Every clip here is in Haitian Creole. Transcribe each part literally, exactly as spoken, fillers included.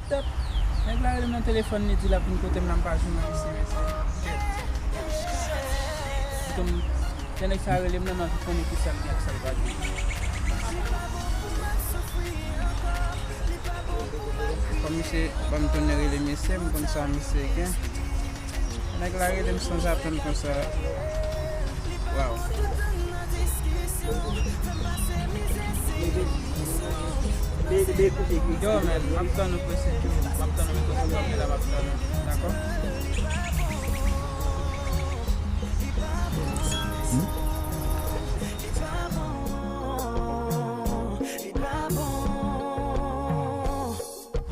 Nèg la rele m nan telefòn, li di l ap vin kote m la, m pa jwenn nan mesye, mesye. Kèt. Kòm lè nèg sa rele m nan, m anvi konnen kisa l gen ak sa l pa gen. Kòm misye ban m tounen rele mesye, m konn sa misye gen. Nèg la rele m sanzatann konsa. Waw. Yo, men, m ap tann ou prese. M ap tann ou prese, m ap tann ou. Dakò?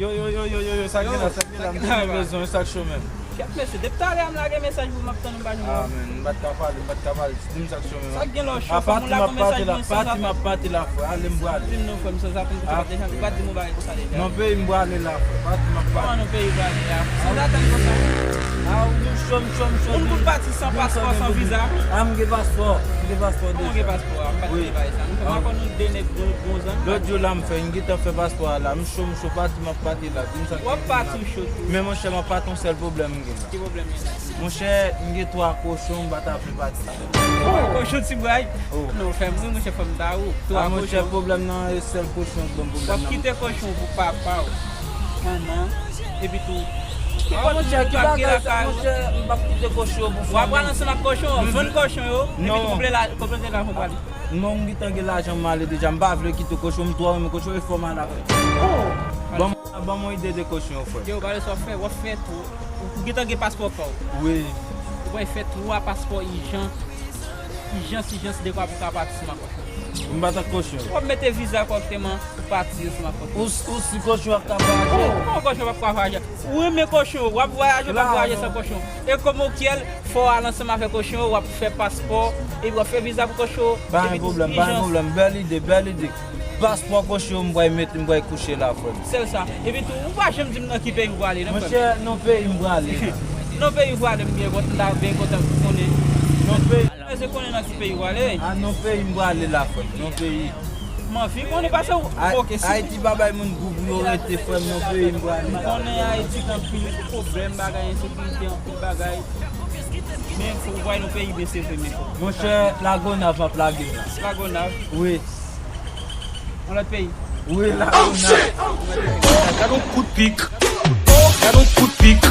Yo, yo, yo, yo, yo, yo, sa k gen la, sa k gen la, m bezwen sa k cho menm. Kèt mesye, depi talè a m lage mesaj pou m ap tann ou pa jwenn. Ah, men, m pa t ka pale, m pa t ka pale. Di m sa k cho menm. Sa k gen lò cho, fò m lage yon mesaj mwen sanzatann. Pati m ap pati la, frè, ale m prale. Di m non, frè, m sanzatann, m te pa t deja, m pa t di m ou bagay konsa deja. Non, peyi m prale la, frè, pati m ap pati. Kòman nou peyi prale la? Sanzatann konsa. Ah, m cho, m cho, m cho. Moun pou pati san paspò, san viza. Ah, m gen paspò, m gen paspò deja. Kòman w gen paspò a? M pa t konnen bagay sa. Nou fè m a konn nou de nèg bon, bon zanmi. Lòt jou la m fè, m gentan fè paspò a la. M cho, m cho, pati m ap pati la. Di m sa k gen la. W ap pati w cho tou. Men monchè, m ap pati, yon sèl pwoblèm m gen la. Ki pwoblèm gen la? Monchè, m gen twa kochon, m pa ta vle pati. Twa kochon ti bway? Oh. Non, fè m ri, monchè, fò m ta ou. Twa kochon. Ah, monchè, pwoblèm nan, e sèl kochon k ban m pwoblèm nan. W ap kite kochon pou papa w, manman w, epi tou. Ah, monchè, ki bagay sa, monchè, m p ap kite kochon yo pou fanmi. W ap pral ansanm ak kochon, w ap vann kochon yo, epi tou konplete la, konplete lajan w pale. Non, m gentan gen lajan m ale deja, m pa vle kite kochon, m twò renmen kochon, e fò m ale avè l. Ban m, ban m yon ide de kochon yo, frè. Yo, gade sa w ap fè, w ap fè tou. Ou gentan gen paspò pa w? Wi. Ou pral fè twa paspò ijan, ijans, ijans, dekwa pou w ka pati ansanm ak kochon. M pa t ak kochon. W ap mete viza kòrèkteman pou pati ansanm ak kochon. Ou, ou si kochon ap ka vwayaje? Kòman kochon p ap ka vwayaje? Ou renmen kochon, w ap vwayaje, w p ap vwayaje san kochon. E kòman w kyèl, fò w al ansanm avèk kochon, w ap fè paspò, epi w ap fè viza pou kochon, epi ijans. Pa gen pwoblèm, pa gen pwoblèm, bèl ide, bèl ide. Paspò kochon m pral mete, m pral kouche la, frè m. Sèl sa. Epi tou, ou pa janm di m nan ki peyi w prale, non, frè m. Monchè, non peyi m prale la. Non peyi w prale, m byen kontan, m ta byen kontan pou konnen. Non peyi. Mwen se konnen nan ki peyi w prale. A, non peyi m prale la, frè m, non peyi. M anvi konnen paske w, oke, si Ayiti pa bay moun gou pou yo rete, frè m, non peyi m prale la. M konnen Ayiti gen anpil pwoblèm, bagay ensekirite, anpil bagay. Men fò w vwaye nou peyi byen, se vre, men fò. Monchè, Lagonav m ap lage m la. Lagonav? Wi. Yon lòt peyi? Wi, Lagonav. Gad yon kout pik. Gad yon kout pik.